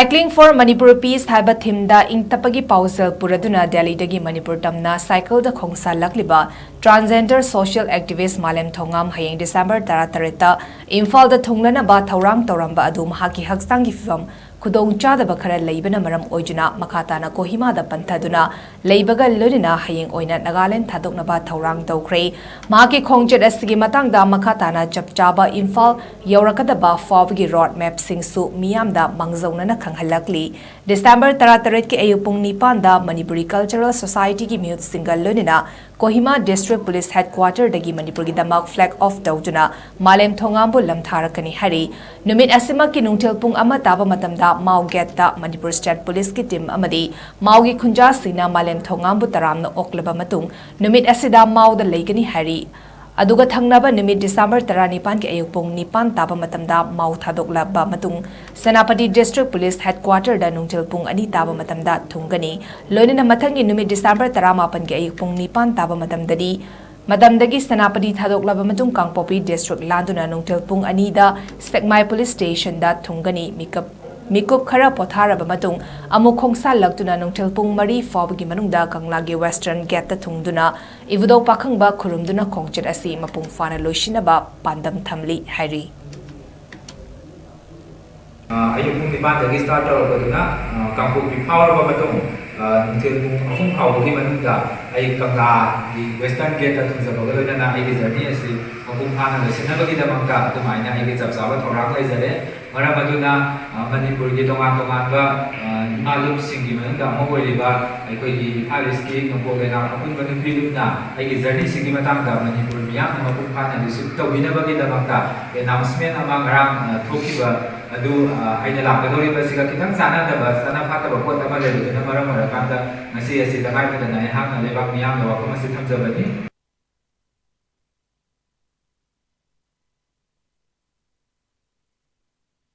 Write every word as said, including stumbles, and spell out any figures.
Cycling for Manipur Peace ꯍꯥꯏꯕ ꯊꯤꯝꯗ ꯏꯪ ꯇꯞꯄꯒꯤ ꯄꯥꯎꯖꯦꯜ ꯄꯨꯔꯗꯨꯅ ꯗꯦꯜꯂꯤꯗꯒꯤ ꯃꯅꯤꯄꯨꯔ ꯇꯝꯅ ꯁꯥꯏꯀꯜꯗ ꯈꯣꯡꯁꯥꯜꯂꯛꯂꯤꯕ transgender social activist ꯃꯥꯂꯦꯝ ꯊꯣꯉꯥꯝ ꯍꯌꯦꯡ ꯗꯤꯁꯦꯝꯕꯔ ꯇꯔꯥꯇꯔꯦꯠꯇ ꯏꯝꯐꯥꯜꯗ ꯊꯨꯡꯂꯅꯕ ꯊꯧꯔꯥꯡ ꯇꯧꯔꯝꯕ ꯑꯗꯨ ꯃꯍꯥꯛꯀꯤ ꯍꯛꯆꯥꯡꯒꯤ ꯐꯤꯕꯝ ꯈꯨꯗꯣꯡꯆꯥꯗꯕ ꯈꯔ ꯂꯩꯕꯅ ꯃꯔꯝ ꯑꯣꯏꯗꯨꯅ ꯃꯈꯥ ꯇꯥꯅ ꯀꯣꯍꯤꯃꯥꯗ ꯄꯟꯊꯗꯨꯅ ꯂꯩꯕꯒ ꯂꯣꯏꯅꯅ ꯍꯌꯦꯡ ꯑꯣꯏꯅ ꯅꯥꯒꯥꯂꯦꯟ ꯊꯥꯗꯣꯛꯅꯕ ꯊꯧꯔꯥꯡ ꯇꯧꯈ꯭ꯔꯦ꯫ ꯃꯍꯥꯛꯀꯤ ꯈꯣꯡꯆꯠ ꯑꯁꯤꯒꯤ ꯃꯇꯥꯡꯗ ꯃꯈꯥ ꯇꯥꯅ ꯆꯞ ꯆꯥꯕ ꯏꯝꯐꯥꯜ ꯌꯧꯔꯛꯀꯗꯕ ꯐꯥꯎꯕꯒꯤ road mapꯁꯤꯡꯁꯨ ꯃꯤꯌꯥꯝꯗ ꯃꯥꯡꯖꯧꯅꯅ ꯈꯪꯍꯜꯂꯛꯂꯤ꯫ ꯗꯤꯁꯦꯝꯕꯔ ꯇꯔꯥꯇꯔꯦꯠꯀꯤ ꯑꯌꯨꯛ ꯄꯨꯡ ꯅꯤꯄꯥꯟꯗ ꯃꯅꯤꯄꯨꯔꯤ Cultural Societyꯒꯤ ꯃꯤꯍꯨꯠꯁꯤꯡꯒ ꯂꯣꯏꯅꯅ Kohima District Police Headquarterꯗꯒꯤ ꯃꯅꯤꯄꯨꯔꯒꯤꯗꯃꯛ flag off ꯇꯧꯗꯨꯅ ꯃꯥꯂꯦꯝ ꯊꯣꯉꯥꯝꯕꯨ ꯂꯝꯊꯥꯔꯛꯀꯅꯤ ꯍꯥꯏꯔꯤ꯫ ꯅꯨꯃꯤꯠ ꯑꯁꯤꯃꯛꯀꯤ ꯅꯨꯡꯊꯤꯜ ꯄꯨꯡ ꯑꯃ ꯇꯥꯕ ꯃꯇꯝꯗ ꯃꯥꯎ gateꯇ ꯃꯅꯤꯄꯨꯔ State Policeꯀꯤ team ꯑꯃꯗꯤ ꯃꯥꯎꯒꯤ ꯈꯨꯟꯖꯥꯁꯤꯡꯅ ꯃꯥꯂꯦꯝ ꯊꯣꯉꯥꯝꯕꯨ ꯇꯔꯥꯝꯅ ꯑꯣꯛꯂꯕ ꯃꯇꯨꯡ ꯅꯨꯃꯤꯠ ꯑꯁꯤꯗ ꯃꯥꯎꯗ ꯂꯩꯒꯅꯤ ꯍꯥꯏꯔꯤ꯫ ꯑꯗꯨꯒ ꯊꯪꯅꯕ ꯅꯨꯃꯤꯠ ꯗꯤꯁꯦꯝꯕꯔ ꯇꯔꯥꯅꯤꯄꯥꯟꯒꯤ ꯑꯌꯨꯛ ꯄꯨꯡ ꯅꯤꯄꯥꯟ ꯇꯥꯕ ꯃꯇꯝꯗ ꯃꯥꯎ ꯊꯥꯗꯣꯛꯂꯕ ꯃꯇꯨꯡ ꯁꯦꯅꯥꯄꯇꯤ District Police Headquarterꯗ ꯅꯨꯡꯊꯤꯜ ꯄꯨꯡ ꯑꯅꯤ ꯇꯥꯕ ꯃꯇꯝꯗ ꯊꯨꯡꯒꯅꯤ꯫ ꯂꯣꯏꯅꯅ ꯃꯊꯪꯒꯤ ꯅꯨꯃꯤꯠ ꯗꯤꯁꯦꯝꯕꯔ ꯇꯔꯥꯃꯥꯄꯟꯒꯤ ꯑꯌꯨꯛ ꯄꯨꯡ ꯅꯤꯄꯥꯟ ꯇꯥꯕ ꯃꯇꯝꯗꯗꯤ ꯃꯇꯝꯗꯒꯤ ꯁꯦꯅꯥꯄꯇꯤ ꯊꯥꯗꯣꯛꯂꯕ ꯃꯇꯨꯡ ꯀꯥꯡꯄꯣꯛꯄꯤ District ꯂꯥꯟꯗꯨꯅ ꯅꯨꯡꯊꯤꯜ ꯄꯨꯡ ꯑꯅꯤꯗ ꯁꯦꯛꯃꯥꯏ Police Stationꯗ ꯊꯨꯡꯒꯅꯤ꯫ ꯃꯤꯀꯞ ꯃꯤꯀꯨꯞ ꯈꯔ ꯄꯣꯊꯥꯔꯕ ꯃꯇꯨꯡ ꯑꯃꯨꯛ ꯈꯣꯡꯁꯥꯜꯂꯛꯇꯨꯅ ꯅꯨꯡꯊꯤꯜ ꯄꯨꯡ ꯃꯔꯤ ꯐꯥꯎꯕꯒꯤ ꯃꯅꯨꯡꯗ ꯀꯪꯂꯥꯒꯤ Western Gateꯇ ꯊꯨꯡꯗꯨꯅ ꯏꯕꯨꯙꯧ ꯄꯥꯈꯪꯕ ꯈꯨꯔꯨꯝꯗꯨꯅ ꯈꯣꯡꯆꯠ ꯑꯁꯤ ꯃꯄꯨꯡ ꯐꯥꯅ ꯂꯣꯏꯁꯤꯟꯅꯕ ꯄꯥꯟꯗꯝ ꯊꯝꯂꯤ ꯍꯥꯏꯔꯤ꯫ ꯑ, ꯑꯌꯨꯛ ꯄꯨꯡ ꯅꯤꯄꯥꯟꯗꯒꯤ start ꯇꯧꯔꯛꯄꯗꯨꯅ, ꯑ, ꯀꯥꯡꯄꯣꯛꯄꯤ ꯐꯥꯎꯔꯕ ꯃꯇꯨꯡ, ꯑ, ꯅꯨꯡꯊꯤꯜ ꯄꯨꯡ ꯑꯍꯨꯝ ꯐꯥꯎꯕꯒꯤ ꯃꯅꯨꯡꯗ ꯑꯩ ꯀꯪꯂꯥꯒꯤ Western Gateꯇ ꯊꯨꯡꯖꯕꯒ ꯂꯣꯏꯅꯅ ꯑꯩꯒꯤ journey ꯑꯁꯤ ꯃꯄꯨꯡ ꯐꯥꯅ ꯂꯣꯏꯁꯤꯟꯅꯕꯒꯤꯗꯃꯛꯇ ꯑꯗꯨꯃꯥꯏꯅ ꯑꯩꯒꯤ ꯆꯞ ꯆꯥꯕ ꯊꯧꯔꯥꯡ ꯂꯩꯖꯔꯦ꯫ ꯃꯔꯝ ꯑꯗꯨꯅ, ꯑ, ꯃꯅꯤꯄꯨꯔꯒꯤ ꯇꯣꯉꯥꯟ ꯇꯣꯉꯥꯟꯕ, ꯑ, ꯏꯃꯥ ꯂꯨꯞꯁꯤꯡꯒꯤ ꯃꯅꯨꯡꯗ ꯑꯃ ꯑꯣꯏꯔꯤꯕ ꯑꯩꯈꯣꯏꯒꯤ Imphal Eastꯀꯤ ꯅꯣꯡꯄꯣꯛ ꯂꯩꯉꯥꯛ ꯑꯄꯨꯟꯕ ꯅꯨꯄꯤ ꯂꯨꯞꯅ ꯑꯩꯒꯤ journeyꯁꯤꯒꯤ ꯃꯇꯥꯡꯗ ꯃꯅꯤꯄꯨꯔ ꯃꯤꯌꯥꯝꯅ ꯃꯄꯨꯡ ꯐꯥꯅ receive ꯇꯧꯕꯤꯅꯕꯒꯤꯗꯃꯛꯇ announcement ꯑꯃ ꯉꯔꯥꯡ, ꯑ, ꯊꯣꯛꯈꯤꯕ ꯑꯗꯨ, ꯑ, ꯑꯩꯅ ꯂꯥꯛꯀꯗꯧꯔꯤꯕꯁꯤꯒ ꯈꯤꯇꯪ ꯆꯥꯟꯅꯗꯕ, ꯆꯥꯟꯅ ꯐꯥꯠꯇꯕ ꯄꯣꯠ ꯑꯃ ꯂꯩꯕꯗꯨꯅ ꯃꯔꯝ ꯑꯣꯏꯔꯀꯥꯟꯗ ꯉꯁꯤ ꯑꯁꯤ ꯇꯉꯥꯏ ꯐꯗꯅ ꯑꯩꯍꯥꯛꯅ ꯂꯩꯕꯥꯛ ꯃꯤꯌꯥꯝꯗ ꯋꯥꯐꯝ ꯑꯁꯤ ꯊꯝꯖꯕꯅꯤ꯫